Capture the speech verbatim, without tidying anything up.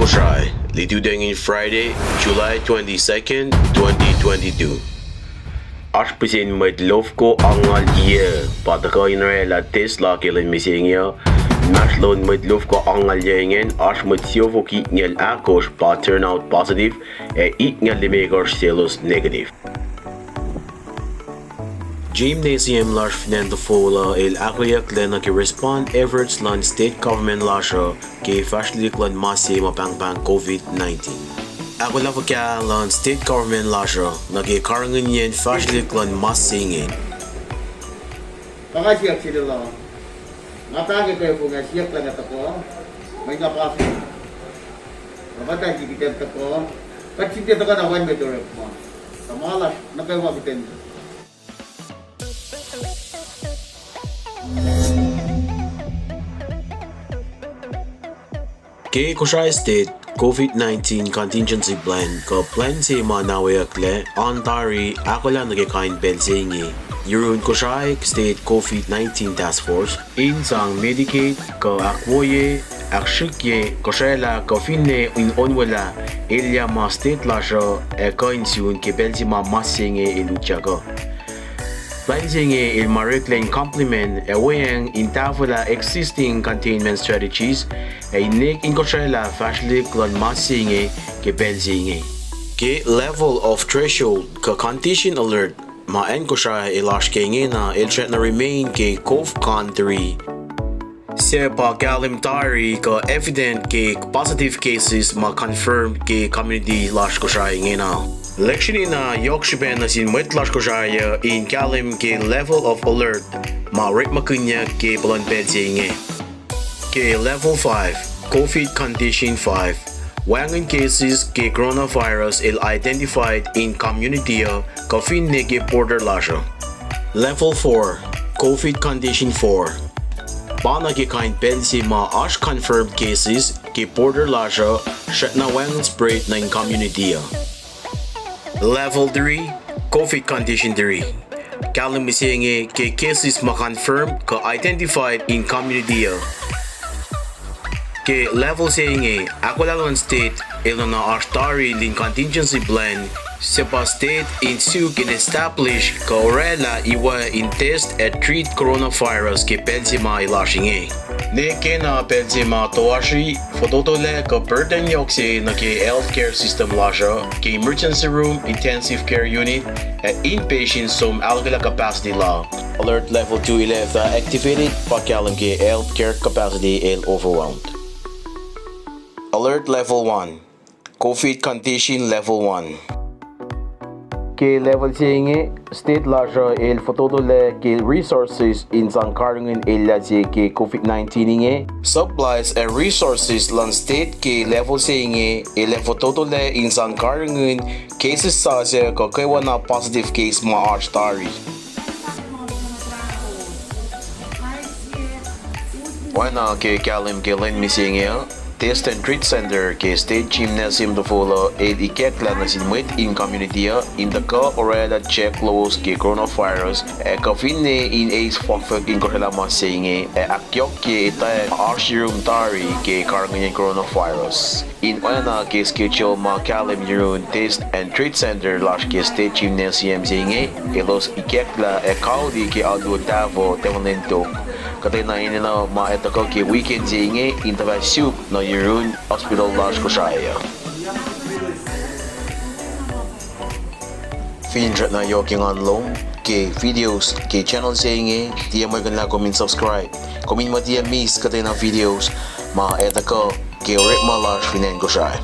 Kosrae, lututacng in Friday, July twenty-second, twenty twenty-two. Oasr pihsen mwet lofoko angngaul yac pa tuhkuh in oraclah test lal ke lwen mihsenge uh. Inmahsrlon mwet lofoko angngaul yac ingacn, oasr mwet siofok itngucul ahkosr pa turn out positive, ac itngucul limekohsr selos negative. Gymnasium lasr fin acn Tofol uh el ahkoeyucklac nuh ke respond efforts luhn state government lasr uh ke fahsrwelihk luhn mas se ma pahngpahng COVID nineteen. Ahkolah fuhkah luhn state government lasr uh nuh ke karihngihnyacn fahsrwelihk luhn mas se inge? Pa nga siyuck sel lah, nga pahng ke kwefu nga siyuck lah nga tuhkuh, mweyen nga positive. Nga muhta liki kuht in tuhkuh, kuht sifilpac tuhkuh na wacngihn mwet orekma. Tuh ma lasr nuh kwewa kuht in Ke Kosrae State COVID nineteen Contingency Plan kuh plwacn se ma nahweyucklac an tari ahkolah nuh ke kain pacl se inge yurun Kosrae State COVID nineteen Task Force in sang mitigate kuh ahkwoye, ahksrihkye, kosraclah kuh finne in onwelah elyah ma state lasr uh ac kuh in sun ke pacl se ma mas se inge el utyak uh. Plwacn se inge el ma oreklac in complement ac weacng in tahfwelah existing containment strategies ac in nek in kosraclah fahsrwelihk luhn mas se inge ke pacl se inge. Ke level of threshold kuh condition alert ma acn Kosrae el oasr ke ingena el srackna remain ke COVCON three, suc pa kahlwem tari kuh evident ke positive cases ma confirmed ke community lasr Kosrae ingena. Lihksreni na yohk srihpac nuh sin mwet lasr Kosrae uh in kahlwem ke level of alert ma orekmakihnyuck ke puhlan pacl se inge. Ke level five, COVID condition five, wacngihn cases ke coronavirus el identified in community uh kuh finne ke border lasr uh. Level four, COVID condition four, pa nuh ke kain pacl se ma oasr confirmed cases ke border lasr uh srackna wacngihn spread nuh in community uh. Level three, COVID condition three, kahlwem mihsenge ke cases ma confirmed kuh identified in community uh. Ke level se inge, ahkolah luhn state el nuhna oasr tari lun contingency plan, suc pa state in suk in establish kuh oraclah iwac in test ac treat coronavirus ke pacl se ma el oasr inge. Ne kena pacl se ma toasri, fototolac kuh burden yohk se nuh ke healthcare system lasr uh ke emergency room, intensive care unit, ac inpatient som ahluhkwelah capacity la. Alert level two el ac fah activated pa kahlwem ke healthcare capacity el overwhelmed. Alert level one, COVID condition level one. Ke level se inge, state lasr uh el fototolac ke resources in sang karihngihn elyah se ke COVID nineteen inge. Supplies ac resources luhn state ke level se inge el ac fototolac in sang karihngihn cases sasuc kuh kwewana positive case ma oasr tari. Oacna ke kahlwem ke lwen mihsenge uh, test and treat center ke State Gymnasium Tofol uh el ikacklah nuh sin mwet in community uh in tuhkuh oraclah check lowos ke coronavirus ac kuh finne in eis fohkfohk in kosraclah mas se inge ac ahkyohkye etwacack ma oasr yurum tari ke karihngihnyacn coronavirus. In oacna ke schedule ma kahlwem yurun test and treat center lasr ke State Gymnasium se inge, elos ikacklah ac kauli ke alu tahfuh taflon tok, kuhtwena enenuh ma ac tuhkuh ke weekend se inge in tuhfah suk nuh yurun hospital lasr Kosrae uh. Fin srackna yohk engan lom ke videos ke channel se inge, tiac muhlkuhnlah kom in subscribe, kom in muh tiac miss kuhtwena videos ma ac tuhkuh ke orekma lasr fin acn Kosrae.